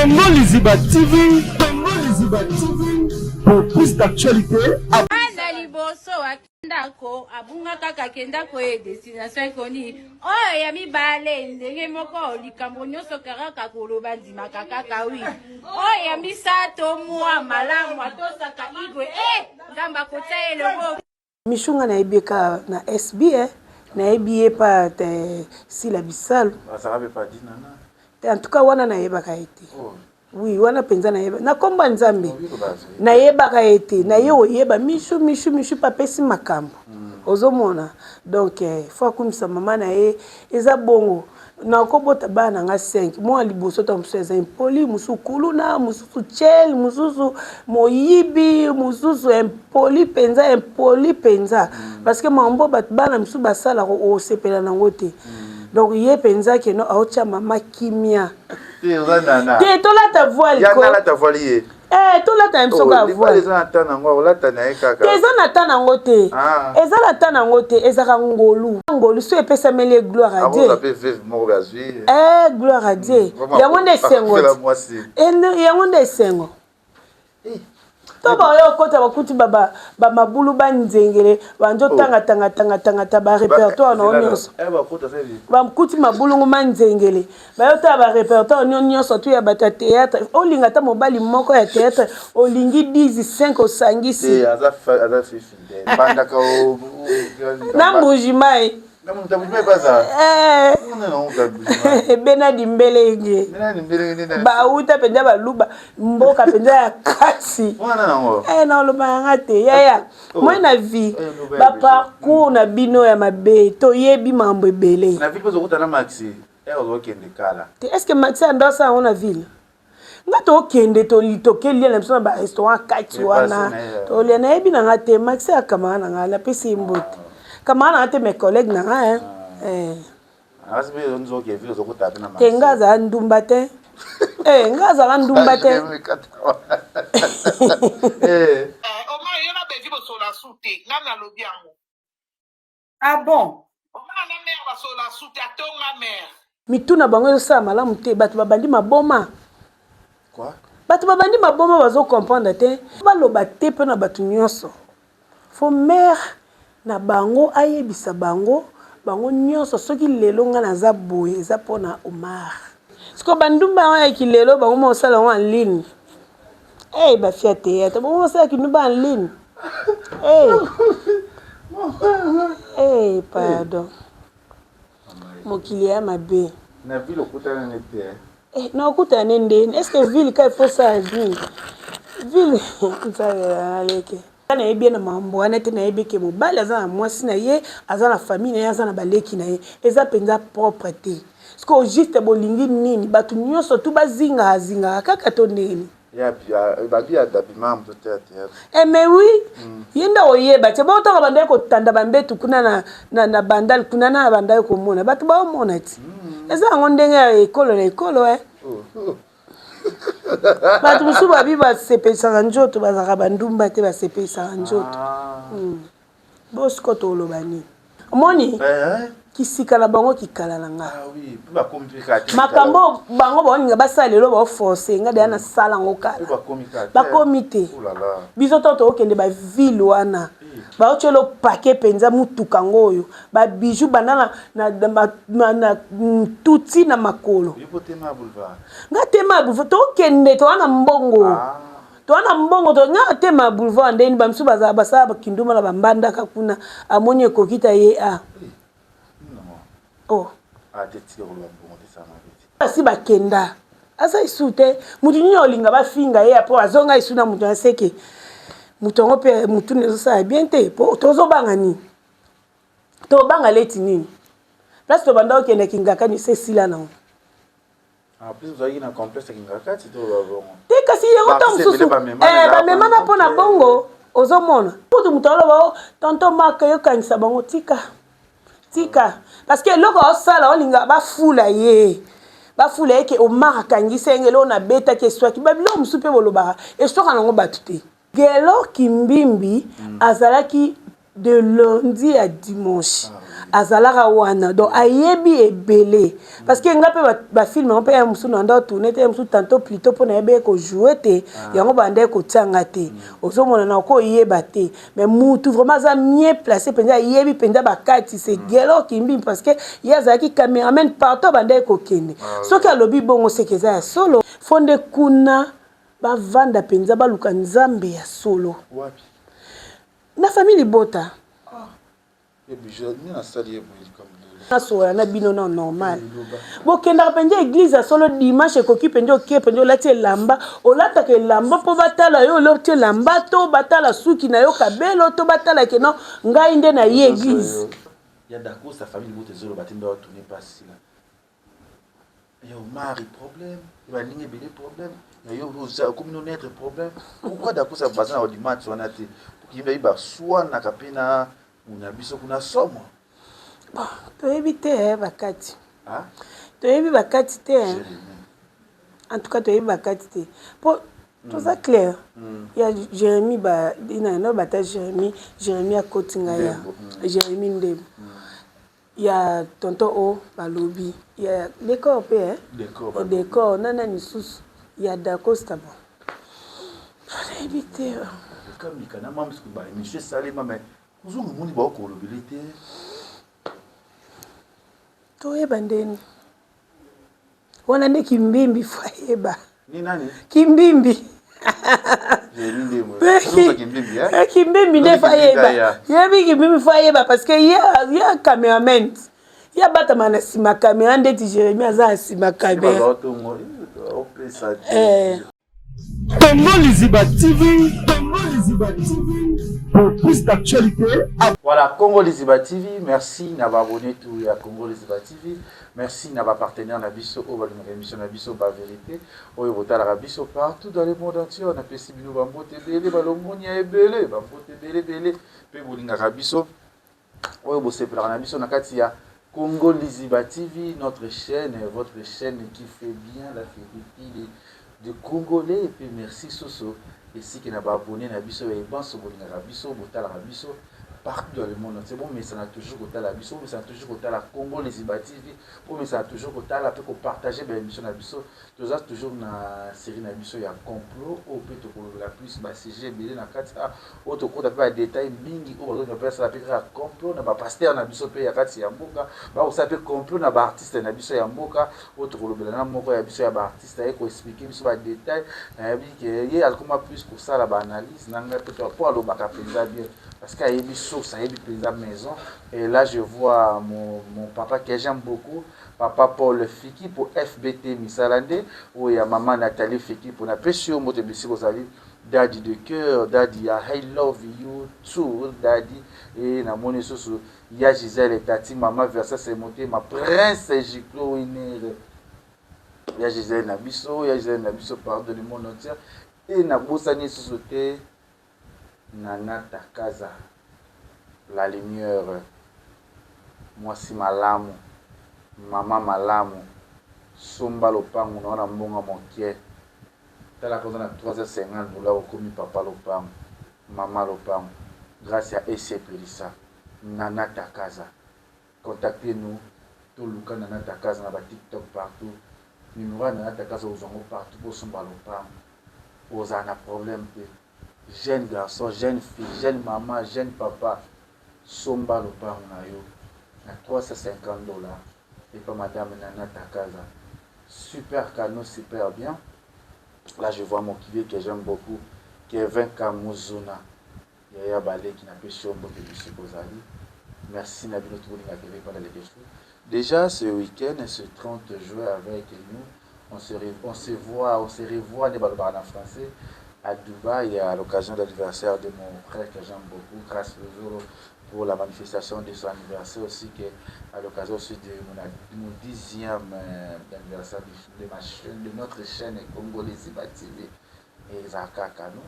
Congo Liziba TV, Congo Liziba TV, pour plus d'actualités. Ana liboso akendako abunga kaka akendako ye destination ekoni oyo ya mibale ndenge moko likambo nyonso karaka koloba ndimaka kaka wi oyo ya misato mwa malamu atosaka igwe e eh, nzambe akotia ye loboko. Michou nga nayebi ye kaka na SB eh nayebi ye pa te Sila Bisalu. Azalaka pe pa Dinana. Te en tout cas wana nayebaka ye te. Oh. Oui wana penza nayeba na kombo ya Nzambe. Nayebaka ye te naye oyeba Michou Michou Michou pe apesi makambo. Ozomona donc eh, faut akumisa mama na ye eza bongo. Nakobota bana na nga 5 mwana liboso ntango mosusu aza impoli mosusu kuluna mosusu chel mosusu moyibi mosusu impoli mpenza impoli mpenza mm. parce que mambo bato bana mosusu basalaka osepela nango te mm. donc ye mpenza keno aotya mama kimia te tolata voile ko Eh, tolata na biso oh, kaka voile. Eza na temps nango, olata na ye kaka. Te eza na temps nango te. Ah. Eza na temps nango te, ezaka ngolu. Ngolu so epesameli ye gloire à Dieu. Akoza pe veuve moko be azui. Eh, gloire à Dieu. Mm, yango nde esengo. Eh, yango nde esengo. Eh. To ba yo kota bakuti ba ba ba mabulu ba nzengele ba nzo oh. tanga tanga tanga tanga ta ba répertoire na nyonso. Eh, ba kota Bakuti mabulungu ma nzengele. Bayo tala ba repertoire nio nionso tout ya bato ya theatre olinga ata mobali moko ya theatre olingi 10 5 osangisi Te aza aza fi fidèle. Bandaka o na mbuji mayi Na mutu mbuji mayi baza. Eh. Muna na mutu mbuji mayi. Bena dimbelenge. Bena dimbelenge nde. Bauta penza baluba mboka penza ya kasi. Mwana nango. Eh na oloba yanga te yaya. Oh. Moi na vie Eh, ba parcours na bino ya mabe toyebi mambo ebele. Na vie pozo kutana maxi. Heure ozokende kala. Te est ce que Maxi ando asala yango na ville? Nga tokende toke lia na biso na ba restaurant kati wana tolia nayebi na nga te Maxi ya camarade na nga napesi ye mbote camarade na nga te mais collègue na nga hein eh. Te nga azala ndumba te eh nga azala ndumba te. Eh. Omar yo na Bellevue bosola su te nga nalobi yango. Ah bon? Omar na mère basolola su te atonga mère. Mitu na bango ezosala malamu te bato babandi maboma. Quoi? Bato babandi maboma bazo comprendre te. Baloba te mpo na bato nyonso. Faut mère na bango ayebisa bango bango nyonso soki lelo nga naza boye eza mpo na Omar. Sikoyo ba ndumba yango ya kilelo bango moko osala yango en ligne. Hey, ba fille ya théâtre bango osala kindumba en ligne. Hey. Hey, pardon. Mokili ya mabe. Na ville okutana ne te. Eh, na okutana ne ndeni. Est-ce que ville ka il faut ça ville? Ville nzambe aleke. Nga nayebi ye na mambo wana te nayebi ke mobali aza na mwasi na ye aza na famille na ye aza na baleki na ye eza penza propre te sikoyo juste bolingi nini batu nionso tout bazingaka zingaka kaka to ndenge nini? Eh mais oui ye nde akoyeba te bongo ntango abandaki kotanda ba mbetu kuna na, na, na bandal kuna na abandaki komona bato baomona ti eza yango ndenge ya ekolo na ekolo eh. Bato mosusu babi basepelisaka nzoto bazalaka bandumba te basepelisaka nzoto ah. hmm. Bosiko toloba nini omoni eh, eh. Kisika na bango kikala na nga ah makambo bango baolinga basala lelo baoforce nga deya nasala yango kala bakomi te oh biso to tokokende bavile wana baotyela pake mpenza motuka yango oyo Ba bijoux banda na na na na tuti na makolo. Yo po tema boulevard. Nga tema boulevard to kende to na mbongo. Ah. To na mbongo to nga tema boulevard ndeni ba misusu baza basala kindumba na ba mbandaka kuna amoni ekokita ye a. Oh. Ah te tika koloba mbongo te sama te. Basi bakenda aza lisusu te mutu nini olinga bafinga ye apo azonga lisusu na mutu na seke mutu yango mpe mutu ezosala bien te po tozobanga nini Tobanga leti nini? Place tobanda okende kingakani esi esila nango. En plus ozalaki na complexe ya kingakati to ba bongo. Te kasi yango ntango mosusu eh, bamemana mpo na bongo ozomona kutu moto aloba o oh, tonton Marc yokangisa bango tika tika parce que eloko aosala olinga bafula ye bafula ye ke Omar akangisa ye eloko nabetaki eswaki babiloko mosusu mpe bolobaka eswaka nango bato te Guelor Kimbimbi azalaki de lundi à dimanche. Azalaka wana, donc ayebi ebele, parce que nga mpe bafilm yango mpe ya mosusu na tourne te, ya mosusu tantôt plutôt mpo nayebi ye kojouer te, yango banda ye kotianga te. Ozomona na okoyeba te, mais mutu vraiment aza mieux placé mpenza, ayebi mpenza bakati, c'est Gelor Kimbimbi, parce que ye azalaki caméraman partout abanda ye kokende. Soki alobi bongo, seke eza ya solo. Fo nde kuna bavanda mpenza, baluka Nzambe ya solo. Wapi? Na famille libota. Nde nasali ye boye likambo lelo. Nasola na bino na normal. Bokendaka mpenza église ya solo dimanche, ekoki mpenza okie mpenza, olati elamba, olataka elamba mpo batala yo olati elamba, to batala suki na yo kabelo, to batala ke non, ngai nde na ye église. Ya Dacosta, famille libota ezoloba te nde atourne mpasi sila ya Omari problème, ya baninga ebele problème, ya yo okomi no naître problème. Pourquoi Dacosta baza na audimat wana te? Okiyimba baswanaka mpe na biso kuna somo. Bon, toyebi te bakati, toyebi bakati te. En tout cas toyebi bakati te, mpo toza clair. Ya Jérémi, no bata Jérémi, Jérémi akoti ngai ya Jérémi Ndembo, ya tonton o balobi ya décor mpe, décor nana lisusu ya Dacosta. Bon, nayebi te. Kamika na mama, baémission esalema, mais ozonga moni baokolobele te. Toyeba ndeni wana nde Kimbimbi fo ayeba. Ni nani? Kimbimbi. Kimbimbi nde fo ayeba, yebi Kimbimbi fo ayeba, parce que ye cameraman, ye abatama na nsima caméra, ndeti Jérémi aza na nsima caméra. Congo Liziba TV, Congo Liziba TV, pour plus d'actualités. Voilà, Congo Liziba TV, merci na abonné tout ya Congo Liziba TV. Merci na ba partenaire na biso oyo balingaka émission na biso ba vérité, oyo botalaka biso partout dans le monde entier. Napesi bino bambote ebele, balongoni ya ebele, bambote ebele ebele, mpe bolingaka biso, oyo bosepelaka na biso na kati ya Congo Liziba TV, notre chaîne, votre chaîne qui fait bien la fierté de Congolais. Et puis merci Soso, esiki na ba abonné na biso ya ebanso, bolingaka biso, botalaka biso partout dans le monde entier. Bomesana toujours kotala biso, bomesana toujours kotala Congo Liziba TV, bomesana toujours kotala mpe kopartage baémission na biso. Toza toujours na série na biso ya complot, oyo mpe tokolobela plus basujet ebele na kati oyo, tokota mpe badetail mingi oyo bazolinga mpe basala mpe kaka complot na bapaster na biso mpe ya kati ya mboka, bakosala mpe complot na baartiste na biso ya mboka, oyo tokolobela na moko ya biso ya baartiste, aye koexplike biso badetail. Nayebi ke ye akoma plus kosala baanalyse na ngai mpe po alobaka mpenza bien, parce que ayebi source, ayebi mpenza maison. Et là je vois mon papa que j'aime beaucoup, papa Paul Fiki pour FBT misala nde oyo ya mama Nathalie Fiki, mpo napesi yo mbote bisika ozali, daddy de cœur, daddy ya I love you too, daddy. E namoni lisusu ya Gisele Tati, mama Versase Motema, prince Giclo Winere, ya Gisele na biso, ya Gisele na biso partout le monde entier. E nabosani lisusu te Nana Takaza la lumière, mwasi malamu, mama malamu. Somba lopango na wana mbongo moke, talaka oza na 350 dollar, okomi papa lopango, mama lopango, grâce ya esepelisa Nana Takaza. Contactez nous, toluka Nana Takaza na batiktok partout, numéro ya Nana Takaza ozwango partout. Bosomba lopango, ozala na problème te. Jeune garçon, jeune fille, jeune mama, jeune papa, somba lopango na yo na 350 $ epa madame Nana Takaza. Super canon, super bien. Là je vois mon kilie que j'aime beaucoup, Kevin Kamuzuna, yaya baleki, napesi yo mbote bisika ozali. Merci na bino tokolingaka epe mpona Lekeshu. Déjà ce week-end, ce 30 juin, avec nous on se voit, on se revoit nde balobaka na français, à Dubaï, à l'occasion de l'anniversaire de mon frère que j'aime beaucoup, Grâce Lozolo, pour la manifestation de son anniversaire aussi, que à l'occasion aussi de mon 10e anniversaire de ma chaîne, de notre chaîne Congo Liziba TV. Et ezalaka kano.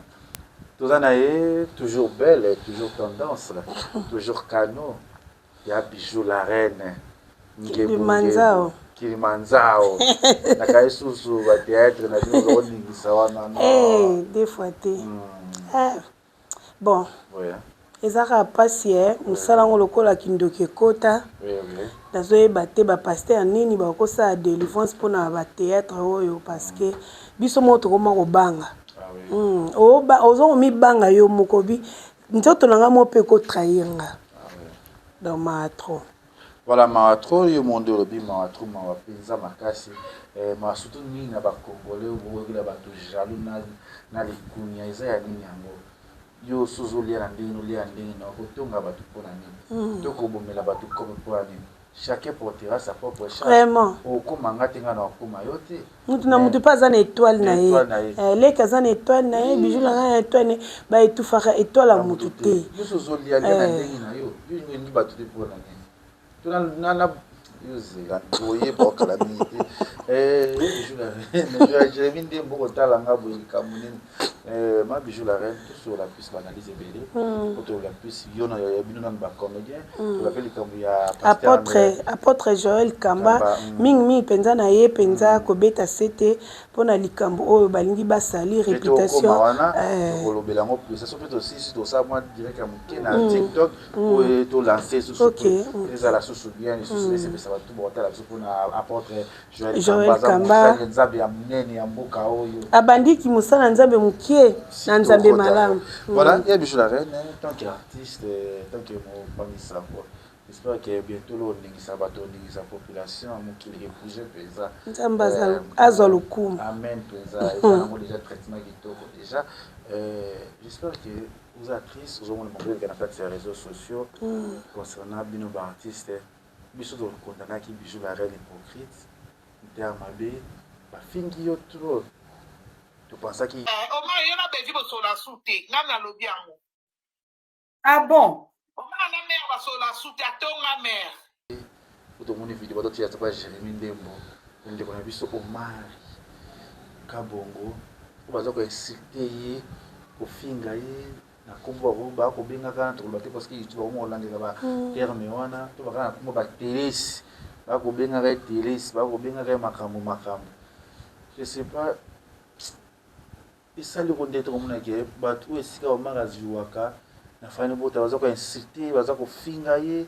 Toza na ye toujours belle, toujours tendance, toujours canon. Ya Bijou la reine. Kilimanjaro. Kilimanjaro. Nakai susu ba théâtre na bino okoningisa wana, non. Eh, deux fois te. Ah. Bon. Ouais. Eza kaka pasi eh, musala yango lokola kindoki ekota. Nazoyeba te ba pasteur nini bakosala delivrance pona ba theatre oyo parce que biso moko tokoma kobanga. Ah Ozo komibanga yo moko bi nzoto na nga moko pe eko trahir nga. Donc mawa trop. Voilà mawa trop yo moko nde olobi mawa trop mawa penza makasi eh, mawa surtout mingi na ba congolais oyo boyokela bato jaloux na, na likunia eza ya nini yango yo osi ozolia na ndenge nolia na ndenge na okotonga bato mpo na nini to kobomela bato kope mpo na nini chacun portera sa propre charge. Vraiment. Okoma nga te nga na okoma yo te. Mutu na mutu pe aza na etoile na ye. Eh, leki aza na etoile na ye, bijou na nga na etoile na ye. Ba etouffaka etoile ya mutu te. Yo ozo lia lia na ndenge na yo. Yo olingi batu te mpo na nini? To na na yo zela oyeba okala mingi te. Eh, bijou la reine, Jérémie Ndembo kotala nga boye likambo nini? Eh, ma bijou la reine, tosolola plus ba analyse ebele. Po tolola plus yo na ya bino nanu ba comédien. Tolola pe likambo ya pasteur Apôtre, apôtre Joël Kamba, mingi mingi penza na ye penza kobeta sete pona likambo oyo balingi ba salir Pe tokoma reputation. wana Eh. tokolobela yango plus. Soki pe tosilisi tosala mwa direct ya moke na TikTok po to lancer susu po ezala susu bien lisusu esepelisa bato bakotala biso pona apôtre Joël Joël Kamba aza Kamba. mosali ya Nzambe ya monene ya mboka oyo. Abandiki mosala Nzambe mokie na Nzambe malamu. Voilà, ya biso la reine, tant que artiste, tant que mopanzi sango. J'espère que bientôt lo oningisa bato oningisa population mokili ebouge mpenza. Nzambe azwa lokumu. Amen mpenza. Eza nango déjà traitement kitoko déjà. J'espère que oza actrice ozomona makambo eleka na kati ya réseaux sociaux concernant bino ba artiste. Biso to condamnaki Bijou la reine hypocrite, motema mabe, bafingi yo trop. To pensaki Eh, Omar yo na Bellevue bosolola su te nga nalobi yango. Ah bon? Omar na mère basolola su te atonga mère. Po tomoni video bato tia pa Jérémie Ndembo ndeko na biso Omar Kabongo oyo baza ko insulter ye kofinga ye na kombo bango ba kobengaka na tokoloba te parce que YouTube bango kolandela ba terme wana to baka na kombo ba telesi ba kobengaka ye telesi ba kobengaka ye makambo makambo je sais pas esali ko nde tokomona ke bato oyo esika Omar azuwaka na fani bota baza ko insulter baza kofinga ye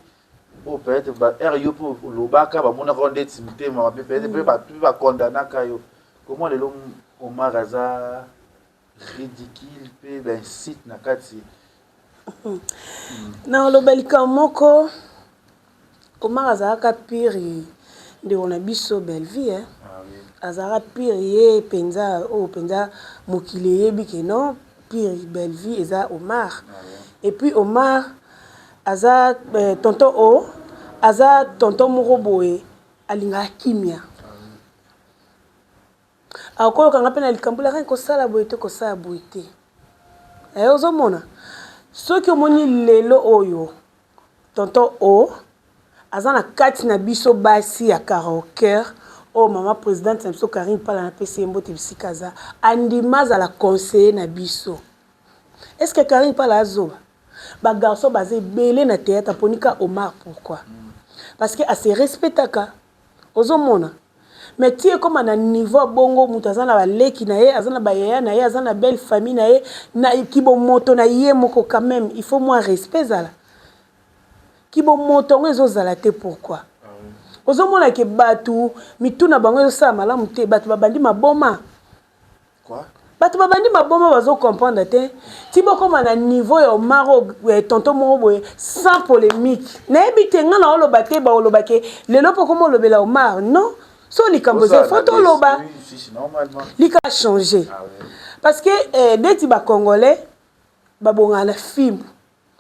oyo peut-être ba heure yo mpe olobaka bamonaka yo ndeti motema mabe peut-être mpe bato mpe bakondanaka yo comment lelo Omar aza ridicule mpe ba insulte na kati. Nakoloba likambo moko, Omar azalaka pire ndeko na biso Bellevue eh. Ah oui. Azalaka pire ye penza oyo penza mokili eyebi ke non pire Bellevue eza Omar. Ah oui. Et puis Omar aza euh, tonton O aza tonton moko boye alingaka kimia. Ah oui. Akoyoka nga pe na likambo la reine kosala boye te kosala boye te eh ozomona soki omoni lelo oyo tonton O aza na kati na biso basi ya karaoker oyo mama presidente na biso Carine Pala napesi ye mbote bisika aza andima azala conseiller na biso est ce que Carine Pala azoba ba garçon baza ebele na theatre aponi ka Omar pourquoi parce que ase respectaka Ozo mona? Mais ti ekoma na niveau ya bongo mutu aza na ba leki na ye, aza na ba yaya na ye, aza na belle famille na ye, na kibomoto na ye moko quand meme il faut mua respect ezala. Kibomoto yango ezo zala te pourquoi? Ozo mona ke batu mitu na bango ezo sala malamu te, batu ba bandi maboma. Bato babandi maboma bazo comprendre te ti bokoma na niveau ya Omar eh, tonton moko boye sans polemique nayebi te nga na oloba te baoloba ke lelo mpo okoma olobela Omar non so likambo eza faut toloba lika changer parce que eh, neti ba congolais babongaka na fimbu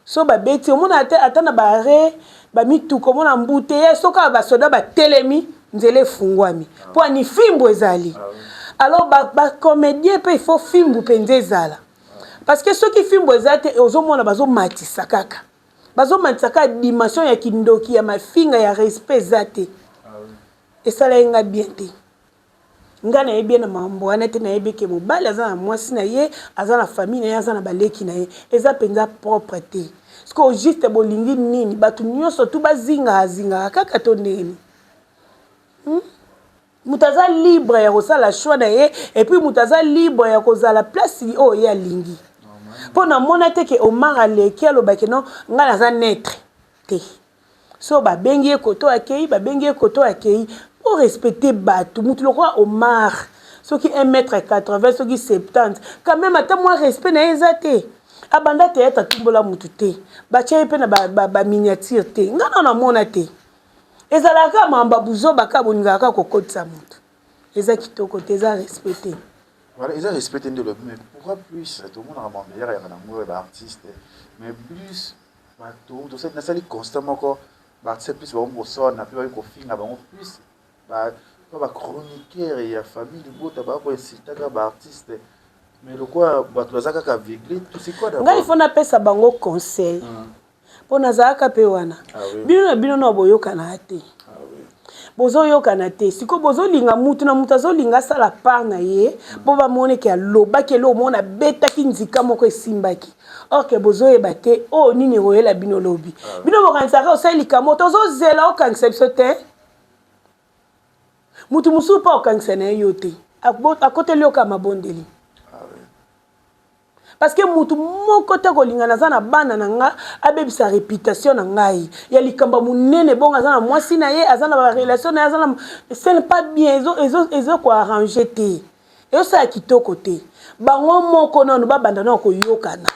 So ba beti omona ata ata na ba arret ba mituka omona embouteillage soki kaka ba soda ba telemi nzela efungwami po ani fimbu ezali alors ba ba comedien pe il faut fimbu penza ezala parce que soki fimbu eza te ozomona bazo matisa kaka bazo matisa kaka dimension ya kindoki ya mafinga ya respect eza te esala ye nga bien te. Nga nayebi ye na makambo wana te nayebi ke mobali aza na mwasi na ye aza na famille na ye aza na baleki na ye eza penza propre te sikoyo juste bolingi nini batu nionso tout bazingaka zingaka kaka to ndenge nini hum? Moto aza libre ya kosala choix na ye et puis moto aza libre ya kozala place oyo ye alingi. Mpo namona te ke Omar aleki alobaki non, ngai naza neutre te. So babengi ye koto akei, babengi ye koto akei. Po respecter bato, mutu lokola Omar soki 1 mètre 80 soki 70 quand même ata mwa respect na ye eza te. Abanda théâtre atumbola mutu te, batia ye mpe na ba miniature te. Ngai nano namona te. Ezalaka kaka makambo ya buzoba kaka bolingaka kaka kokotisa mutu. Eza kitoko te, eza respect te. Voilà, eza respect te nde olobi, mais pourquoi plus tomonaka makambo eyaka yaka nango ya ba artistes, mais plus bato tosali nasali constat moko, ba artistes plus bango koswana pe baye kofinga bango plus ba ba chroniqueurs ya famille libota ba ko insultaka ba artistes, mais lokola bato baza kaka aveugle, c'est quoi d'abord? Ngai il faut napesa bango conseil. Po nazalaka pe wana. Bino na bino nao boyokanaka te. Bozoyokana te. Sikoyo bozolinga mutu na mutu azolinga asala part na ye po bamona ke alobaki eloko moko na betaki nzika moko esimbaki. Or que bozoyeba te oyo nini ekoyela bino lobi. Bino bokanisaka osali likambo tozozela okangisa biso te. Mutu mosusu pe akokangisa na ye yo te. Akoteli yo kaka mabondeli. Parce que mutu moko te akolinga naza na bana na nga abebisa reputation na ngai ya likambo ya munene bongo aza na mwasi na ye aza na ba relation na ye aza na ce n'est pas bien ezo ezo ezo ko arranger te ezosala kitoko te bango moko nanu babanda nanu koyokana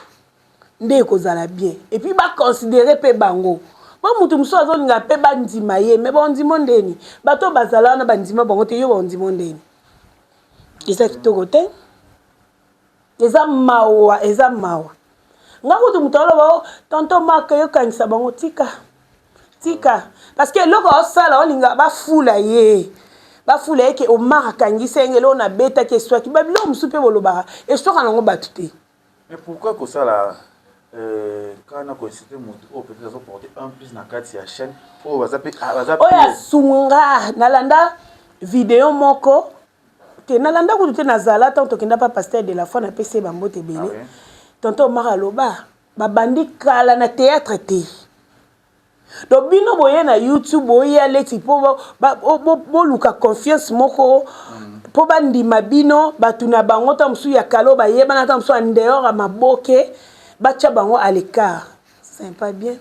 nde ekozala bien et puis ba considérer pe bango po mutu mosusu azolinga pe bandima ye mais bandimo ndeni bato oyo bazala wana bandima bango te yo bandimo ndeni eza kitoko te. Eza mawa eza mawa nga kutu moto aloba o oh, tonton Marc yo kangisa bango tika tika parce que eloko osala olinga bafula ye bafula ye ke Omar akangisa ye eloko nabetaki eswaki babiloko mosusu mpe bolobaka eswaka nango bato te. Mais pourquoi kosala euh, kana ko inciter moto oyo peut-être azo porter un plus na kati ya chaîne oyo baza mpe ah, baza oyo asunga nalanda video moko Te nalanda kutu te nazala tango tokenda pa pasteur de la foi napesi ye ba mbote ebele ah oui. Tonton Omar aloba babandi kala na theatre te donc bino boye na youtube boya leti mpo boluka confiance moko mpo bandima bino bato na bango ntango mosusu ya kala oyo bayebana ntango mosusu en dehors ya maboke batya bango à l'écart c'est pas bien.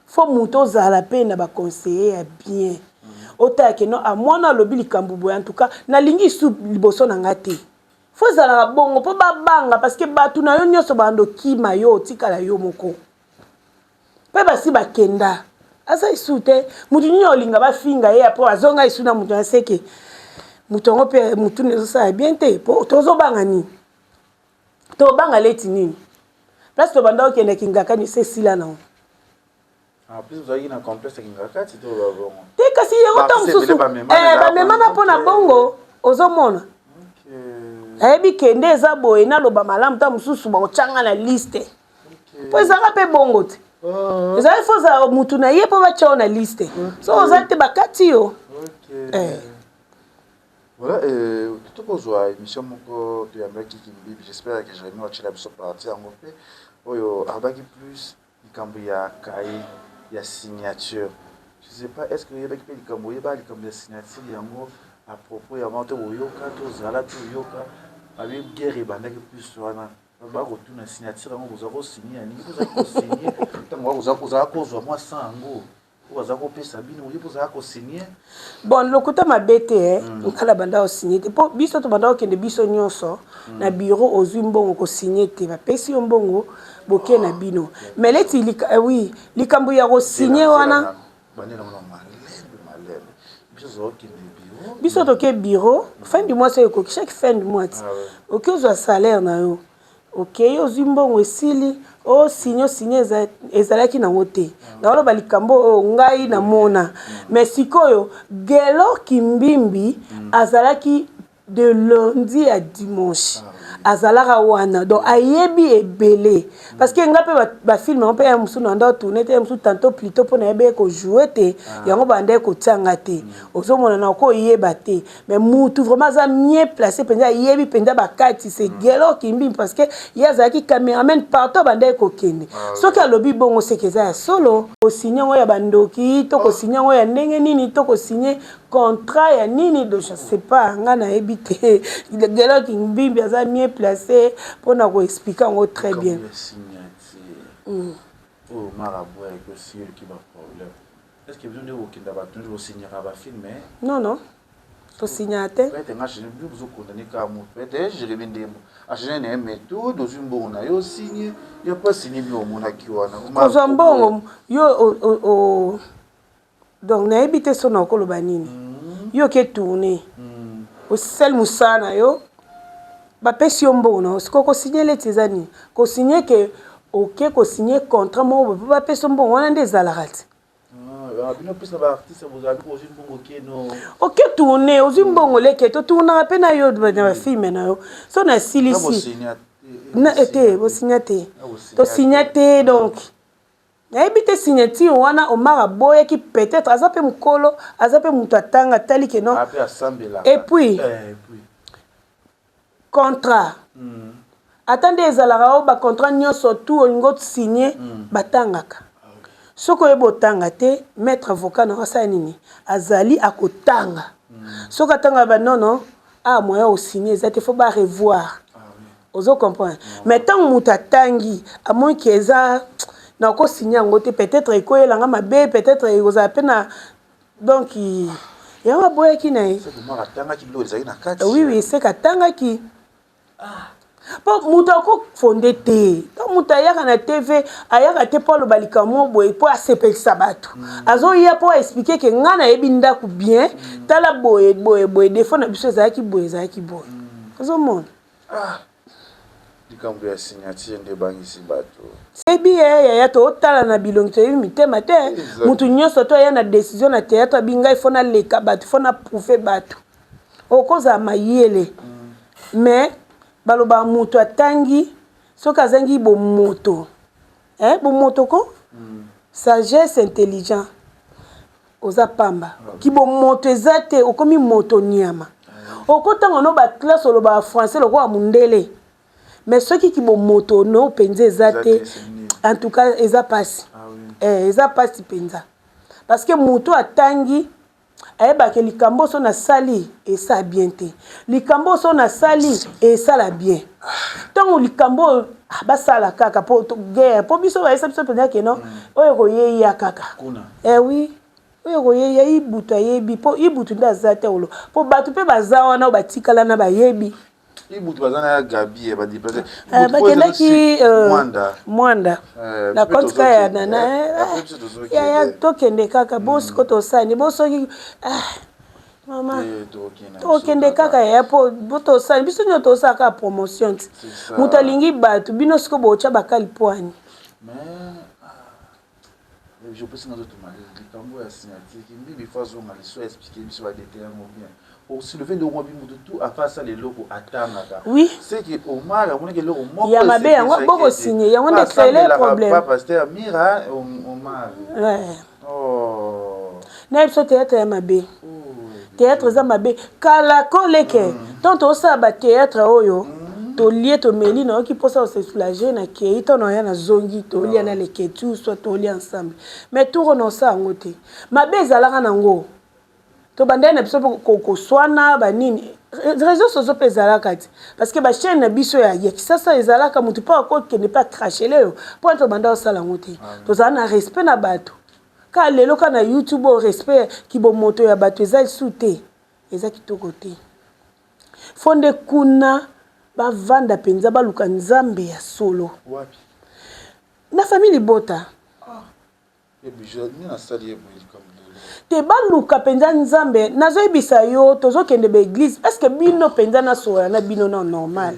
Faut mutu ozala pe na ba conseiller ya bien otala ke non ah mwana alobi likambo boye en tout cas nalingi su liboso na nga te faut ezalaka bongo po babanga parce que batu na yo nyonso bando okima yo otikala yo moko pe basi bakenda aza esu te mutu nini olinga bafinga ye apres azonga esu na mutu na seke mutu yango pe mutu ezosala bien te po tozobanga nini Tobanga leti nini? Place tobanda okende kingakani se esila nango. En plus ozalaki na complexe ya kingakati to ba bongo. Te kasi yango ntango mosusu eh, bamemana mpo na bongo ozomona. Nayebi ke nde eza boye naloba malamu ntango mosusu bakotya nga na liste. Mpo ezalaka mpe bongo te. Ah. Ezalaki fo ozala mutu na ye mpo batya yo na liste. Soki oza te bakati yo. Eh. Voilà, euh, tokozwa émission moko toyambaki Kimbibi, j'espère que Jérémie otyela biso parti yango mpe oyo alobaki plus likambo ya cahier ya signature. Je sais pas, est-ce que oyebaki mpe likambo oyeba likambo ya signature yango à propos ya to boyoka tozala toyoka babi guerre ebandaki plus wana bakotuna signature yango boza kosigne ya nini bozali kosigne ntango ozala kozwa mwa 100 yango Oyo aza ko pesa bino oye bozala ko signer. Bon lokuta mabe te eh. Nga na banda ko signer te po biso to banda kokende biso nionso na bureau ozui mbongo ko signer te ba pesi yo mbongo boke na bino mais leti eh, oui likambo ya ko signer wana biso toke bureau fin du mois soki ekoki chaque fin du mois ti oke ozwa salaire na yo Okeyi ozui mbongo esili o signe o signe ezalaki nango te naoloba likambo oyo ngai namona mais sikoyo Guelor Kimbimbi azalaki de lundi à dimanche azalaka wana donc ayebi ebele parce que nga mpe bafilme yango mpe ya mosusu na nda tourne te ya mosusu tantôt plutôt mpo nayebi ye kojoue te yango bandaki kotia nga te ozomona na okoyeba te Mais mutu vraiment aza mieux placé penza ayebi penza bakati c'est mm. Guelor Kimbimbi parce que ye azalaki cameraman partout abandaki kokende ah, soki alobi bongo seke eza ya solo kosigne yango ya bandoki to kosigne yango ya ndenge nini to kosigne. contrat ya nini do je sais pas, nga nayebi te. Gelor Kimbimbi aza mieux placé mpona koexpliquer yango très bien. Oyo marabout ayaki osiyoki baproblème, est ce que bino nde bokenda bato nde bosignaka bafilm? Non, tosignaka te. Peut-être nga bino bozokondane kaka motu, peut-être Jérémi Ndembo agene na ye méthode, ozwi mbongo na yo, osigne ya pas signe. Bino omonaki wana? Kozwa mbongo yo, donc nayebi te so na okoloba nini. Yo oke tourne, osali mosala na yo, bapesi yo mbongo na yo. Sikoyo kosigne leti eza nini? Kosigne ke oke kosigne contrat moko boye mpo bapesi yo mbongo wana, nde ezalaka ti. Bino mpesa baartiste bozalaki, ozwi mbongo keno. Oke tourne, ozwi mbongo, leke totournaka mpe na yo na bafilm na yo. So nasilisi te, bosinya te, tosinya te. Donc nayebi te signature wana Omar aboyaki. Peut-être aza mpe mokolo, aza mpe moto atanga, atali ke non. Et puis contrat ata nde ezalaka oyo, bacontrat nyonso tu olingi osigne, batangaka. Soki oyebi otanga te, maître avocat na asala nini? Azali akotanga. Soki atanga ba nono a moyen osigne eza te, faut barevoir, ozo comprendre. Mais ntango moto atangi, amoni ke eza nakosigne yango te, peut-être ekoyelanga mabe, peut-être ekozala mpe na, donc yango aboyaki na ye. Oui, seke atangaki, mpo moto akofonde te. To moto ayaka na TV, ayaka te mpo aloba likambo boye mpo asepelisa bato. Azoya mpo aexpliquer ke ngai nayebi ndako bien, tala boye boye boye, défaut na biso ezalaki boye, ezalaki boye, ozomona. Likambo ya signature nde ebangisi bato. Sebi ye yaya, tootala na bilongi, toyebi mitema te. Motu nyonso to aya na décision na théâtre, abi ngai faut naleka bato, faut naprouver bato. Okozala mayele, mais balobaka moto atangi soki azangi bomoto, eh, bomoto ko sagesse, intelligent, oza pamba. Kibomoto eza te, okomi moto nyama. Okotanga no baclasse, olobaka français lokola mondele, mais soki kibomoto no mpenza eza te, en tout cas eza mpasi. Eh, eza mpasi mpenza, parce que moto atangi ayebaka likambo so nasali esala bien te, likambo so nasali esala bien. Ntango likambo oyo basala kaka po guerre, mpo biso bayesa biso mpenza keno oyo koyeya kaka. Eh oui, oyo koyeya Ibutu ayebi, mpo Ibutu nde aza te olo, mpo bato mpe baza wana oyo batikala na bayebi. Ibutu baza na ya Gabi badeplace. Bakendaki Mwanda na compte ka ya nana yaya. Tokende kaka bo siko tosani bo soki mama, tokende kaka yaya, mpo bo tosani biso nyonso, tosala kaka promotion ti moto alingi bato. Bino siko botya bakali poani. Jopesi nga nzoto malili. Likambo ya signature, Mbibi faut azonga liso, explique biso badétail yango bien. Osoulever eloko bi motu tu afa asala eloko atangaka. Oui. C'est que Omar amonaki eloko moko ya mabe, yango bokosigne, yango nde créer problème. Pa pasteur Mira Omar. Oh. Na biso théâtre ya mabe, théâtre eza mabe kala koleke. Ntango tosala bathéâtre oyo, tolie, tomeli, nayoki mposa kose soulager, nakei ntango naya, nazongi, tolia na leketu, soit tolia ensemble. Mais tour na osala yango te, mabe ezalaka nango. Tobandai na biso koswana banini, réseau sociaux mpe ezalaka te, parce que bachaîne na biso ya Kisasa ezalaka motu mpo akokende mpe acrachele oyo mpo wana. Tobanda kosala yango te, tozala na respect na bato. Kaka lelo kaka na YouTube oyo, respect kibomoto ya bato eza lisusu te, eza kitoko te. Faut nde kuna bavanda mpenza, baluka Nzambe ya solo. Wapi? Na famille libota. Nde nasali ye boye likambo lelo. Te, baluka mpenza Nzambe. Nazoyebisa yo, tozokende baéglise, est ce que bino mpenza, nasola na bino na normal,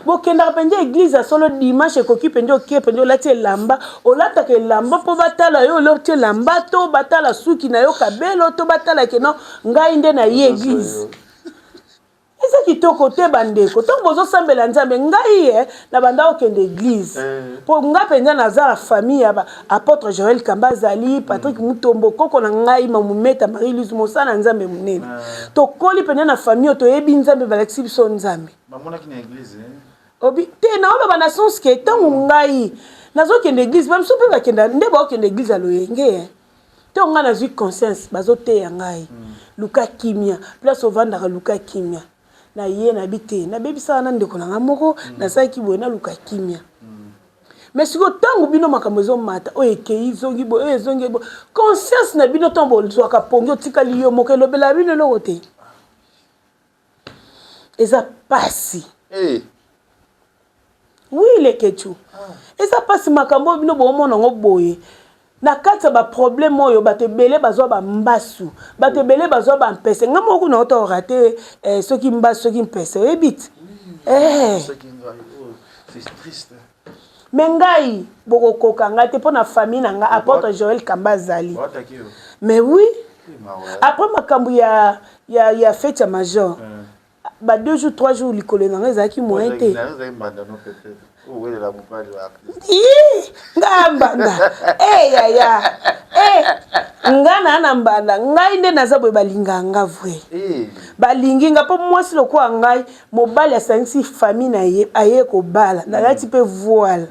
bokendaka mpenza église ya solo? Dimanche ekoki mpenza, okie mpenza, olati elamba, olataka elamba mpo batala yo olati elamba, to batala suki na yo kabelo, to batala ke non, ngai nde na ye église. Eza kitoko te, bandeko. Ntango bozosambela Nzambe, ngai ye na banda kokende église, mpo ngai mpenza naza na famille ya baapôtre Joel Kamba, azali Patrik Mutombo, koko na ngai Mamumeta Marie Louise, mosala na Nzambe monene. Tokoli mpenza na famille oyo toyebi Nzambe, balakisi biso Nzambe. Bamonaki na église? Obi te, naoloba na sens ke ntango ngai nazokende église, bamisu mpe bakenda nde baokende église ya loyenge. To ngai nazwi conscience, bazoteya ngai. Luka kimia, place ovandaka luka kimia. Na ye nayebi te, nabebisaka na ndeko na ngai moko, nasalaki boye, naluka kimia. Mais sikoyo ntango bino makambo ezomata, oyo ekei zongi boye, oyo ezongi boye, conscience na bino ntango bozwaka pongi otikali yo moko, elobelaka bino eloko te. Eza pasi. Hey. Oui, Leketchou. Ah. Eza pasi makambo oyo bino bomona ngo boye. Na kati ya ba problème oyo bato ebele bazwa ba mbasu, bato ebele bazwa ba mpese. Nga moko kuna ota rate eh, soki mbasu soki mpese oyebi ti. Eh. C'est triste. Mais ngai bokokoka ngai te mpo na famille na ngai apôtre Joël Kamba azali. Mais oui. Après makambo ya ya ya fête ya major. Ba 2 jours 3 jours likolo na ngai ezalaki moyen te. Nga mbanda. Eh yaya. Eh nga na na mbanda. Ngai nde naza boye balinga nga vrai. Balingi nga po mwasi lokola ngai mobali asangisi famille na ye aye kobala. Nalati pe voile.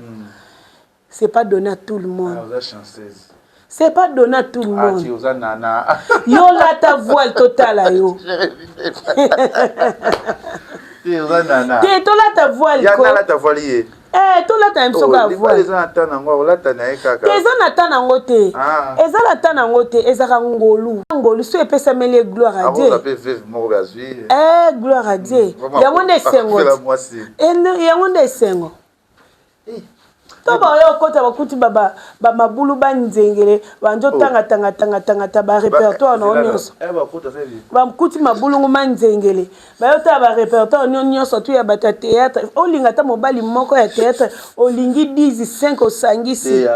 C'est pas donné à tout le monde. Ah, chanceuse. C'est pas donné à tout le ah, monde. Tu oza nana. Yo lata voile totala yo. Te oza nana. Te tolata voile ko. Ya nalata voile ye. Eh tolata ye biso ka voile. Eza na temps nango olata na ye kaka. Te eza na temps nango te. Ah. Eza na temps nango te, ezaka ngolu. Ngolu so epesameli ye gloire à Dieu. Akoza pe veuve moko bazui. Eh gloire à Dieu. Yango nde esengo. Eh yango nde esengo. To baoya okota bakuti bamabulu banzengele bandi otanga tanga tanga tanga ta ba répertoire na yo nyonso bakuti mabulungu manzengele bayotala ba répertoire nio nyonso tu ya bato ya théâtre olinga ata mobali moko ya théâtre olingi 10 5 osangisi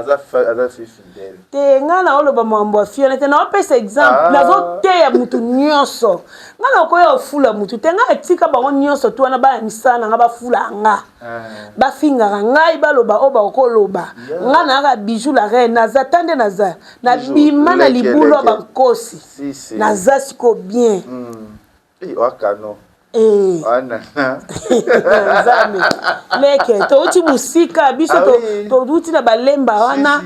te ngai naoloba makambo ya fiona te naopesa exemple nazoteya motu nyonso ngai nakoya ofula motu te ngai atika bango nyonso tu wana baya misala na ngai bafula nga bafingaka ngai baloba oyo bakoloba ngai nayaka bijou la reine naza ta nde naza nabima na libulu ya bankosi naza siko bien nzambe leke touti mosika biso touti na balemba wana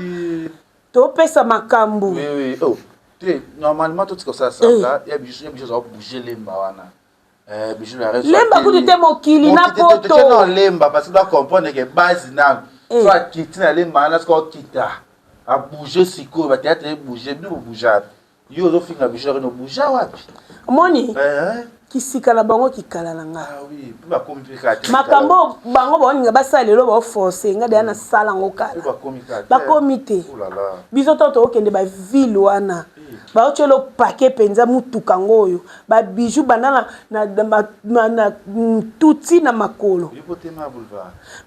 topesa makambo normalement totika kosala sembla ya biso ya biso oza bouger lemba wana lemba kutu te mokili na poto lemba parce que doit comprendre que base na so akiti na lemba wana soki okita abouge sikoyo bateatre ebouge bino bobougeaka yo ozofinga biso yako nobouja wapi omoni kisika na bango kikala na nga makambo bango baolinga basala lelo baoforce nga deya nasala yango kala bakomi te biso to tookende bavile wana baotyela opake mpenza motuka yango oyo babiju banda na, na, na, na, na tuti na makolo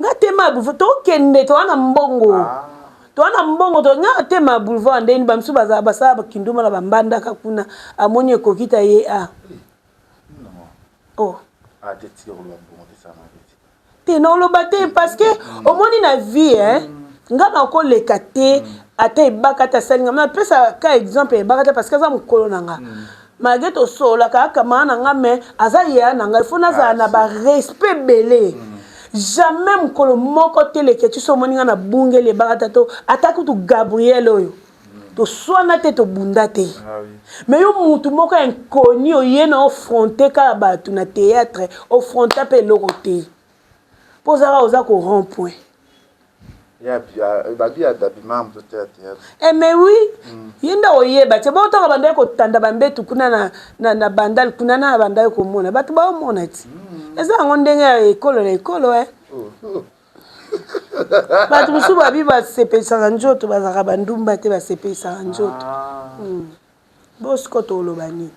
nga tema ya boulevard tokende toa na mbongo ah. toa na mbongo to nga tema ya boulevard ndeni bamisusu bazala basala bakinduma na bambandaka kuna amoni ekoki ta ye a oh. Ah, te naoloba te parce que omoni na vie hein, nga nakoleka te ata ebaka te asali nga napesa ka exemple ebaka te parce que aza mokolo na nga malgré tosololaka akamana na nga mais aza yeya na nga il faut nazala na barespect ebele jamais mokolo moko te leketi so omoni nga na bungeli ebaka te to ata kutu gabriel oyo toswana te tobunda te mais yo mutu moko inconnu oye na ofronte kaka bato na théâtre ofronta mpe eloko te mpo ozaka oza ko rond point Eh mais oui, ye nde oyeba te botanga bandaki kotanda bambetu kuna na, na, na bandal kuna na bandaki komona bato baomona ti eza yango ndenge ya ekolo na ekolo eh. Bato mosusu babi basepelisaka nzoto bazalaka bandumba te basepelisaka nzoto bosiko toloba nini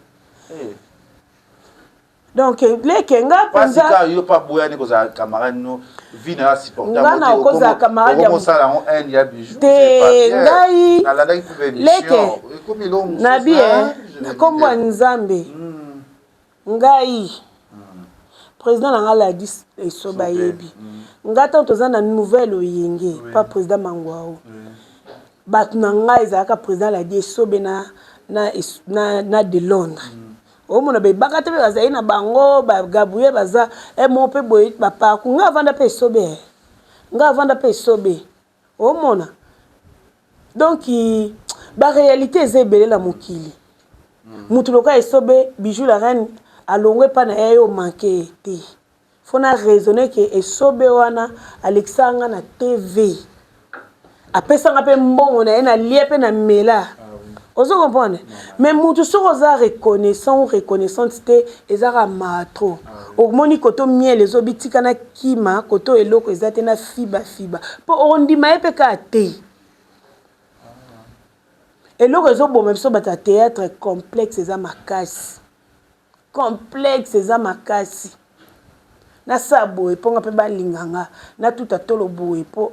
donc leke nga mpenza yo pa boyani kozala camarade no vie na supporter nga na okozala camarade ya mosala yango haine ya bijou te ngai nalandaki mpe leke nabi na kombo ya nzambe ngai président na nga Ladis Esobe ayebi nga ntango toza na nouvelle oyenge pa président Mangwao bato na ngai ezalaka président Ladi Esobe na, na, na, na de Londres omona bebaka te mpe bazali na bango bagabriel baza e moko mpe boye baparcours ngai avanda mpe esobe ngai avanda mpe esobe omona donc Baréalité eza ebele na mokili. Motu lokola Esobe, Bijou la Reine alongwe epa na ye, yo manke ye te. Fo na raisonne ke Esobe wana alekisaka nga na TV, apesanga mpe mbongo na ye, nalia mpe na mela. Ozo comprendre? Mais mutu soki oza reconnaissant ou reconnaissante te, ezaka maa trop. Omoni koto miel ezobitika na kima, koto eloko eza te na fiba fiba, mpo okondima ye mpe kaka te. Eloko ezoboma biso bato ya théâtre, complexe eza makasi, complexe eza makasi. Nasala boye mpo nga mpe balinga nga, natuta tolo boye mpo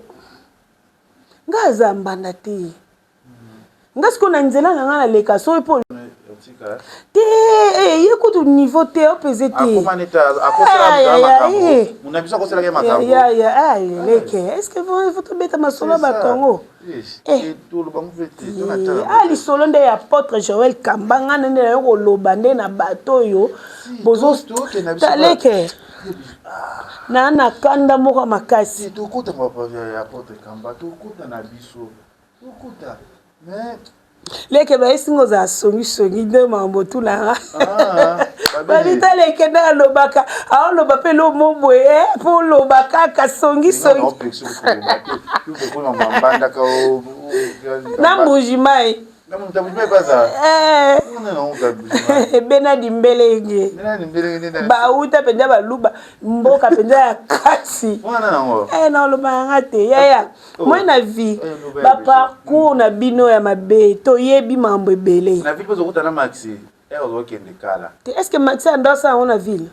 nga aza mbanda te. Nga sikoyo na nzela na nga naleka soki mpo te, eh, ye kutu niveau te, opese te. Akoma neti akosela makambo muna biso, akoselaki makambo. Ya leke, est ce que faut tobeta masolo ya bato yango? Ah, lisolo nde ya apôtre Joel Kamba, nga nde nayo koloba nde na bato oyo bozotaleke na kanda moko ya makasi. Tokota ya apôtre Kamba, tokota na biso, tokota mais Leke, bayesinga ozala songisongi nde makambo otunanga. Babita leke nde alobaka, aoloba mpe lo mo boye mpo oloba kaka songisongi na Mbuji Mai Benadi Mbelenge, bauta mpenza baluba mboka mpenza ya kati. Na oloba yanga te, yaya. Moi na vie, baparcours na bino ya mabe, toyebi makambo ebele. Na ville mpo ozokutana Maxi ere ozokende kala. Te, est ce que Maxi ando asala yango na ville?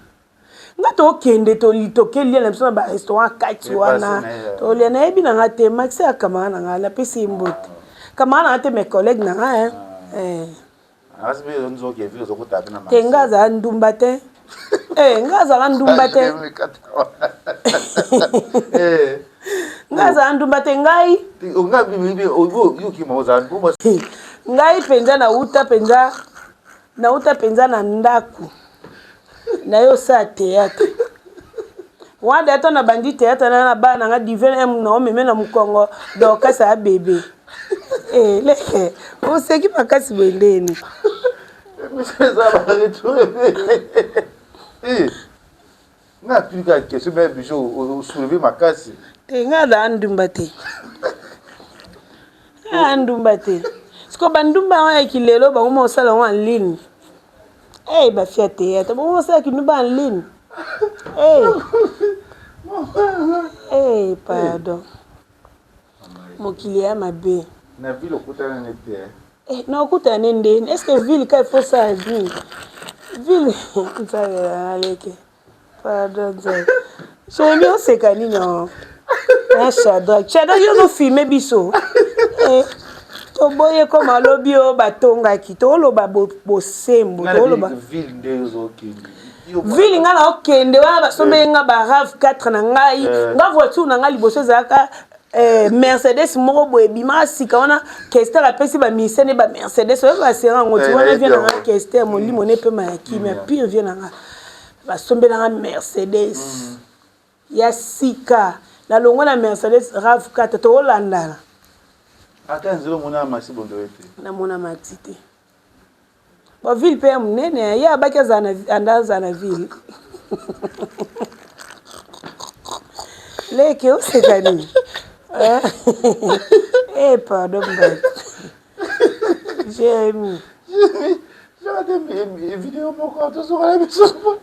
Nga tokende, tokelia na biso na barestaurant kati wana, tolia. Nayebi na nga te. Maxi ya camarade na nga, napesi ye mbote. Camarade na nga te, mes collègue na nga. Te, nga azala ndumba te. Nga azala ndumba te, nga azala ndumba te. Ngai mpenza nauta mpenza, nauta mpenza na ndako naye osala théâtre wana. Ata na bandi théâtre na bana nanga Divin M na omeme na mokongo, Dorcas aya bebe. Leke, oseki makasi boye ndeni? Eza baretour ebele. Nga atuni kaka question, mais biso osoulever makasi. Te, nga azala ndumba te, nga ndumba te. Siko bandumba yango ya kilelo, bango ma osala yango en ligne. Hey, bafia théâtre, bango osala kindumba en ligne. Hey. Hey, pardon, mokili ya mabe. Na ville okutana ne te? Eh, na okutana ne ndeni? Est ce que ville ka il faut sala nini ville? Nzambe, aleke, pardon, Nzambe. Jérémi, oseka nini? O na Shadrack, Shadrack, yo ozofilme biso. Eh, toboye koma alobi oyo batongaki, tooloba bosembo, tooloba ville nde ozokende. Ville nga na okende wana, basombeli nga ba RAV 4 na ngai. Nga voiture na ngai liboso ezalaka Mercedes moko boye ebimaka sika wana. Kester apesi baministère nde bamercedes oyo basera yango ti wana. Vie na nga Kester, molimo ne pema ya kimia, pire vie na nga, basombelanga Mercedes ya sika. Nalongwe na Mercedes RAV 4, toolandana. Ata nzela omona Maxi Bondo te? Namona Maxi te. Bo ville mpe ya monene, ye abaki anda azala na ville. Leke, oseka nini? Eh, pardon, mbato Jérémi. Video moko tozokala biso.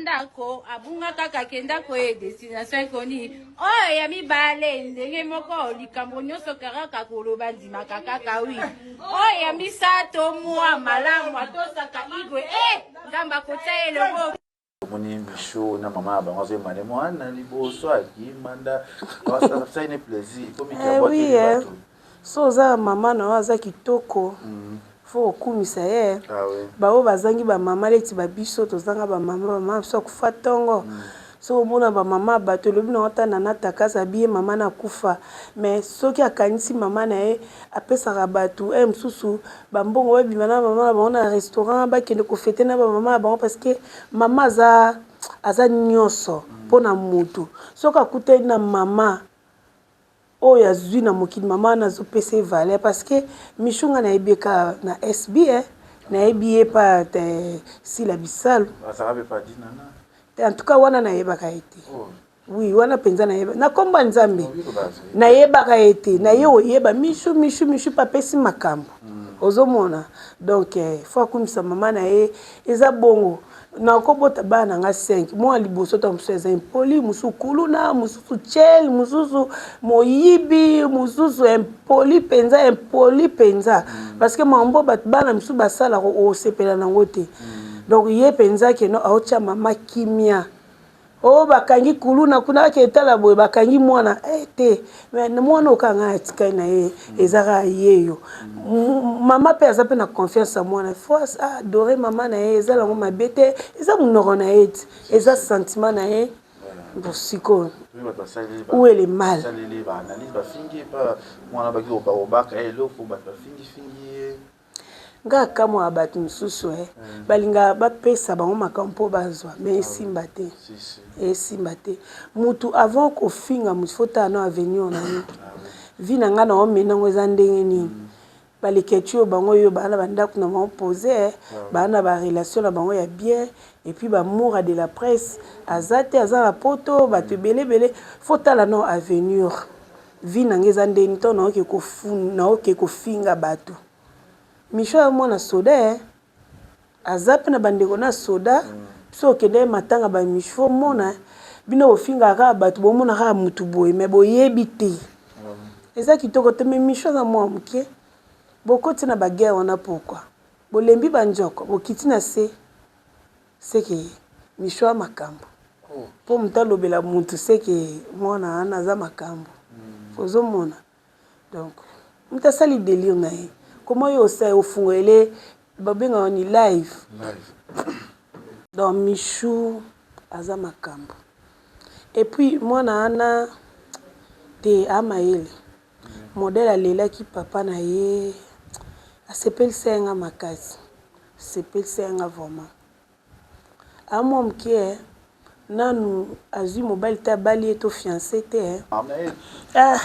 Ndako abunga kaka, kenda koye destination ekoni. Oyo ya mibale ndenge moko, likambo nyonso kaka koloba, ndimaka kaka wi. Oyo ya misato, mwa malamu atosaka igwe e Nzambe akotia elongo. Omoni Micho na mama na bango azoyemba nde mwana liboso akimanda asali plaisir ekomi. Oui, bato so oza mama na yo aza kitoko, fo okumisa ye. Baoyo bazangi bamama neti babiso, tozanga bamama, bamama biso akufa ntongo. Soki omona bamama bato, elobi nango ata Nana Takasa abi ye mama na akufa, mais soki akanisi mama na ye, apesaka bato e mosusu bambongo, babima na mama na bango na restaurant, bakende kofêter na bamama na bango, parce que mama aza nyonso mpona motu. Soki akutani na mama. Oyo azui na mokili mama wana azopesa ye valeur parce que Michou nga nayebi ye kaka na SB eh nayebi ye pa te Sila Bisalu. Azalaka pe pa Dinana. Te en tout cas wana nayebaka ye te. Oh. Oui wana penza nayeba na kombo ya Nzambe nayebaka ye te naye oyeba Michou Michou Michou pe apesi makambo ozomona donc eh, faut akumisa mama na ye eza bongo Nakobota bana na nga 5 mwana liboso ntango mosusu aza impoli mosusu kuluna mosusu chel mosusu moyibi mosusu impoli mpenza impoli mpenza mm. parce que mambo bato bana mosusu basalaka osepela nango te mm. donc ye mpenza keno aotya mama kimia Oh bakangi kuluna kuna ake tala boye bakangi mwana eh te mais mwana oyo kaka ngai atikali na ye eza kaka yeyo mama pe aza pe na confiance ya mwana faut adore mama na ye eza nango mabe te eza monoko na ye te eza sentiment na ye bon sikoyo où est le mal Nga akamwaka batu misusu eh balingaka bapesa bango makambo po bazwa mais esimba te esimba te mutu avant kofinga mutu faut otala nanu avenir na yo vie na nga nao mena ngo eza ndenge nini ba leketshou oyo bango oyo baza na ba ndaku na bango pose eh baza na ba relation na bango ya bien et puis ba mura de la presse aza te aza na poto batu ebele ebele faut otala nanu avenir Vie na nga eza ndeni tango naoke naoke kofinga batu Michou aza mwana soda eh aza pe na ba ndeko na soda biso okendaki matanga ba Michou faut omona bino bofingaka kaka batu bomona kaka mutu boye mais boyebi te eza kitoko te mais Michou aza mwana muke bokoti na ba guerre wana pourquoi bolembi ba ndjoko bokiti na se Seke michou a makambu po mutu alobela mutu seke mwana wana aza makambu ozo mona donc mutu asali delire na ye comment yo osali ofungolele ba bengaka ni live donc michou aza makambu et puis mwana wana te a mayele modèle alelaki papa na ye asepelisa ye nga makasi Sepelisa ye nga vraiment. Aza mwa mukie eh nanu azui mobali te abali ye to fiance te eh. Ah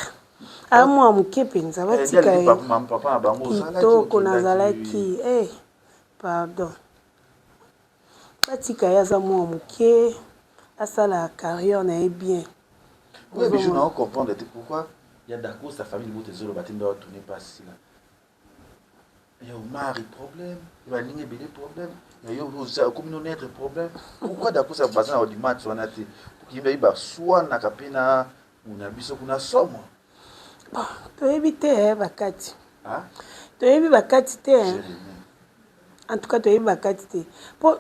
aza mwa mukie penza batika ye. Kitoko nazalaki eh pardon. Batika ye aza mwa mukie asala carrière na ye bien. Ouais, bijou na comprendre te pourquoi ya Dacosta famille libota ezoloba te nde tourner pas sila. Ya Omari problème, ya baninga ebele problème, ya yo okomi no naître problème. Pourquoi Dacosta baza na audimat wana te? Pour qu'il ba swanaka pe na na biso kuna somo. Bon, toyebi te eh, bakati. Ah? Toyebi bakati te. Eh. En tout cas toyebi bakati te. Po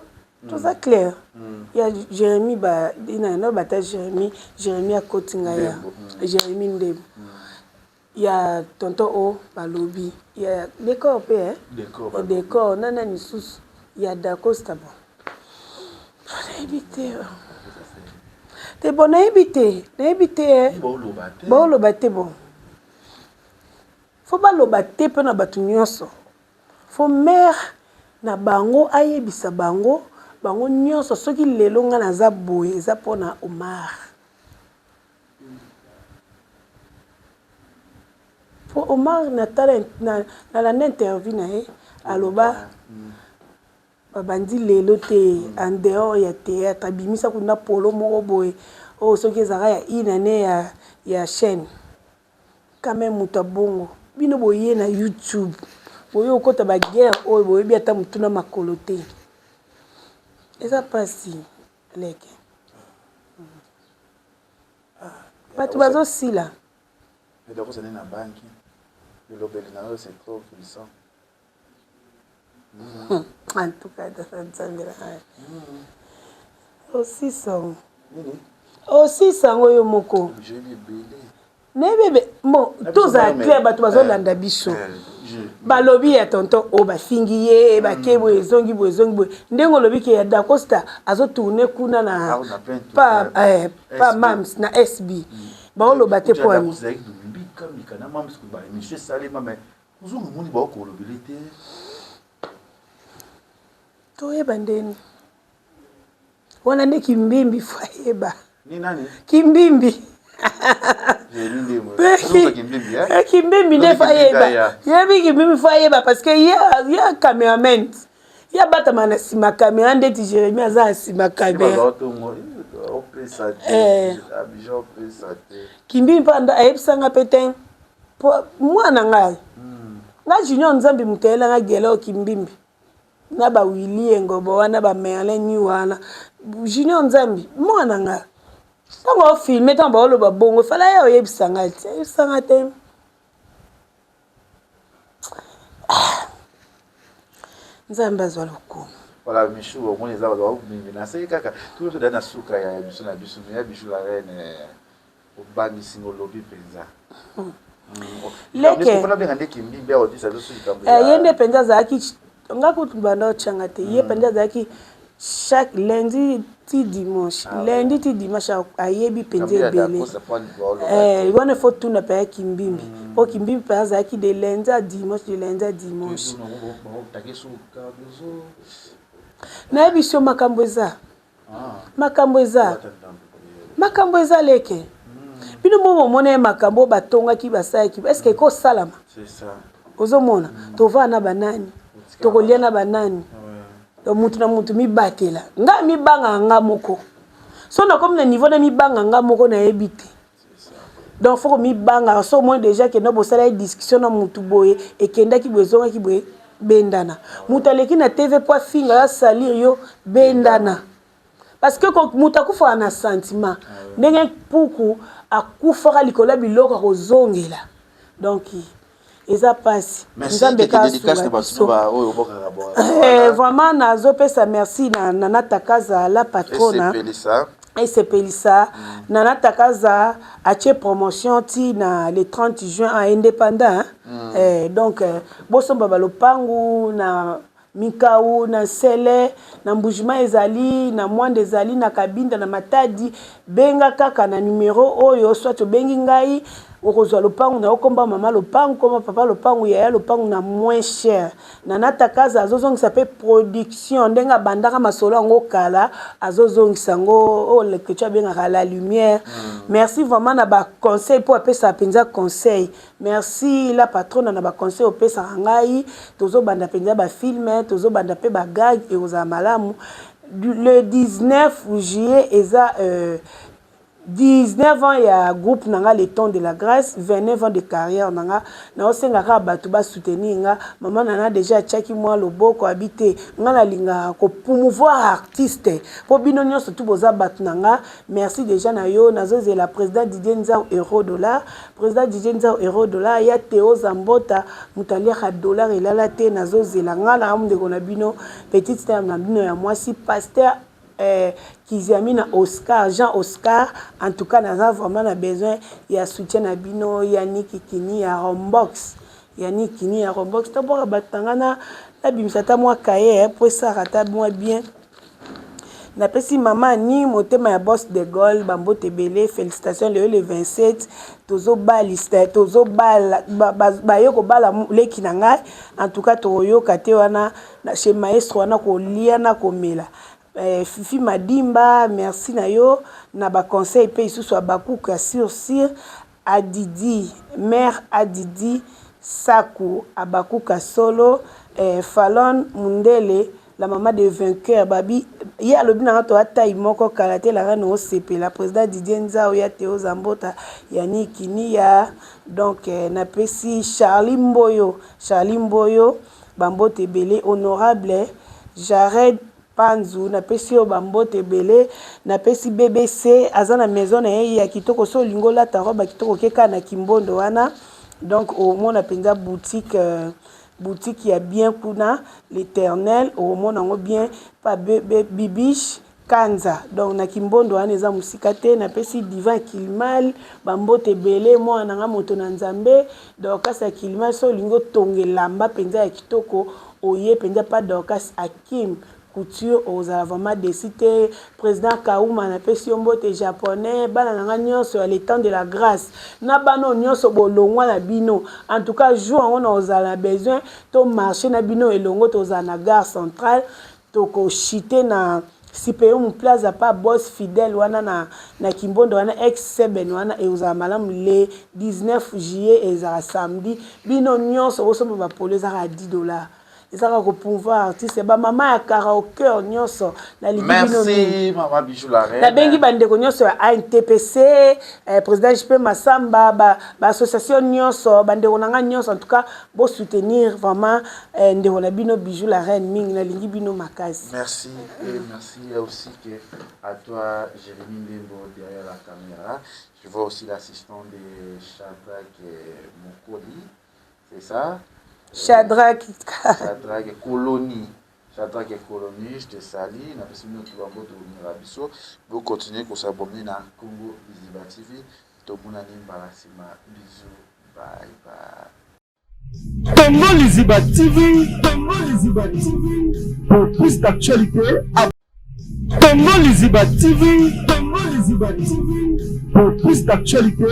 toza clair. Mm. Ya Jérémie ba ina na bata Jérémie, Jérémie akoti ngai ya. Mm. Jérémie Ndembo. Mm. Ya tonton O balobi ya decor pe eh ya decor na nani lisusu ya dacosta bon nayebi te te bon nayebi te nayebi te eh baoloba te bon fo baloba te mpo na bato nyonso fo mare na bango ayebisa bango bango nyonso soki lelo ngai naza boye eza mpo na Omar Po Omar na tala na landa interview na ye aloba babandi lelo te en dehors ya theatre abimisa kuna polo moko boye oyo soki ezalaka ya une annee ya ya chaine quand meme moto ya bongo bino boye na YouTube boye okota ba guerre oyo boyebi ata mutu na makolo te eza pasi leke. Bato bazo sila. na banki elobeli na yo c'est trop puissant. En tout cas, nzambe na ngai. Osisa yango. Osisa yango yo moko. Nayebi bon tozala clair bato bazolanda biso balobi ya tonton o bafingi ye bake boye ezongi boye ezongi boye ndenge olobi ke ya dacosta azotourne kuna na pa, eh, pa mams na sb baoloba te po ani toyeba ndeni wana nde kimbimbi fo ayeba kimbimbi. Kimbimbi nde faut ayeba, yebi Kimbimbi faut ayeba parce que ye ye cameraman, ye abatama na nsima caméra ndeti Jérémi aza na nsima caméra. Kimbimbi mpe ayebisanga mpe te mwana ngai nga Junior Nzambe moto ayelanga gelo Kimbimbi na bawili Engobo wana, bamerlin ni wana. Junior Nzambe mwana nga, ntango ofilme, ntango baoloba bongo, fala ye oyebisa ngai te, ayebisanga te. Nzambe azwa lokumu. Voilà, Michou, omoni eza bato mingi naseki kaka toujours da na suka ya biso na biso. Ya Bichou la reine, obangisi ngo, olobi mpenza. Leke. Benga nde Kimbimbi aotisa biso likambo. Ye nde mpenza azalaki nga kutu banda otyanga te. Ye mpenza azalaki chaque lundi ti dimanche, lundi ti dimanche, ayebi mpenza ebele wana. Faut tuna mpe ya Kimbimbi, po Kimbimbi mpe azalaki de lundi à dimanche, de lundi à dimanche. Nayebi so makambo eza, makambo eza, makambo eza. Leke bino mo bomona ye, makambo oyo batongaki, basalaki, est-ce ekosalama? Ozomona tovaa na banani, tokolia na banani. Donc mutu na mutu mibatela. Nga mibangaka nga moko, so nakomi na niveau na mibanga nga moko, nayebi te. Donc faut komibangaka. So omoni déjà ke no bosala ye discussion na mutu boye, ekendaki boye, ezongaki boye, bendana. Moto aleki na TV po afinga yo, asalir yo, bendana, parce que moto akufaka na sentiment. Ndenge mpuku akufaka likolo ya biloko, akozongela. Donc eza mpasi. Nzambe kasunga biso vraiment. Nazopesa merci na Nana Takaza la patrona, esepelisa. Nana Takaza atie promotion ti na le 30 juin a indépendant. Donc bosomba balopangu na Mikau, na Nsele, na Mbujima, ezali na Mwanda, ezali na Kabinda, na Matadi. Benga kaka na numero oyo, soit obengi ngai, okozwa lopangu na yo. Komba mama lopangu, komba papa lopangu, yaya lopangu na moins cher. Nana Takaza azozongisa mpe production ndenge abandaka masolo yango kala, azozongisa yango oyo Leketu abengaka la lumière. Merci vraiment na baconseil mpo apesaka mpenza conseil. Merci la patrona na baconseil opesaka ngai. Tozobanda mpenza bafilm, tozobanda mpe bagag, ekozala malamu. Le 19 juillet eza 19 ans ya groupe na nga Le Temps de la Grâce, 29 ans de carrière na nga. Naosenga kaka bato basoutenir nga. Mama nana déjà atiaki mwa loboko, abi te nga nalingaka kopromouvoir artiste, mpo bino nyonso tu boza bato na nga. Merci déjà na yo. Nazozela président Didier Nzau, euro dollar, président Didier Nzau, euro dollar ya Teo Zambota, moto aliaka dollar elala te. Nazozela nga na ndeko na bino, petite star na bino ya mwasi, pasteur Kiziami na Oscar, Jean Oscar. En tout cas naza vraiment na besoin ya soutien na bino. Yaniki Kini ya Rombox, Yaniki Kini ya Rombox, toboka bato na nga na nabimisa ata mwa kaye po esaka ata mwa bien. Napesi mama ni motema ya Boss de Gaulle bambote ebele. Félicitation, lelo le 27 tozobalisa, tozobala, baye kobala leki na ngai. En tout cas tokoyoka te wana chez maestro wana, kolia na komela. Fifi Madimba, merci na yo na baconseil mpe lisusu ya bakuku ya sur sur Adidi, mare Adidi Saku Abakuka solo. Falon Mundele, la mama de vainqueur, babi ye alobi nanga toya taille moko kala te. La reine osepela, président Didier Nzao ya Teo Zambota, Yani Kiniya. Donc napesi Charlie Mboyo, Charlie Mboyo bambote ebele. Honorable Jared Panzu, napesi yo bambote ebele. Napesi BBC, aza na maison na ye ya kitoko. So olingi olata robe ya kitoko, okeka na Kimbondo wana. Donc omona mpenza boutique, boutique ya bien kuna, l'éternel, omona yango bien pa Bibiche Kanza. Donc na Kimbondo wana, eza mosika te. Napesi Divin Kilimal bambote ebele, mwana na nga, moto na Nzambe, Dorcas ya Kilimal. So olingi otonga elamba mpenza ya kitoko, oye mpenza pa Dorcas Akim Couture, ozala vraiment déçu te. Président Kauma, napesi yo mbote. Japonais, bana na nga nyonso ya Le Temps de la Grâce, na bana oyo nyonso bolongwa na bino, en tout cas jour yango na ozala na besoin to marché na bino elongo. Tozala na gare centrale, tokoshite na Sipeum Plaza pa boss fidèle wana na, na Kimbondo wana ex seben wana ekozala malamu le 19 juillet ezala samedi bino nyonso bosomba ba polo ezaka 10 dollars, ezaka ko promouvoir artiste, bamama ya karaoke nyonso, nalingi bino mingi. Merci, mama Bijou la reine. Nabengi bandeko nyonso ya ANTPC, président JP Masamba, ba association ba nyonso, bandeko na nga nyonso. En tout cas bosoutenir vraiment ndeko na bino Bijou la reine mingi, nalingi bino makasi. Merci et merci aussi que à toi, Jérémy Ndembo, derrière la caméra. Je vois aussi l'assistant de Shadrach Mokoli, c'est ça? Shadrach. Shadrach Coloni. Shadrach Coloni, je te salue. Napesi bino tout bango tolinga biso. Vous continuez ko s'abonner na Congo Liziba TV. Tomonani mbala sima. Bisous. Bye bye. Congo Liziba TV, Congo Liziba TV, pour plus d'actualités, Congo Liziba TV, Congo Liziba TV, pour plus d'actualités.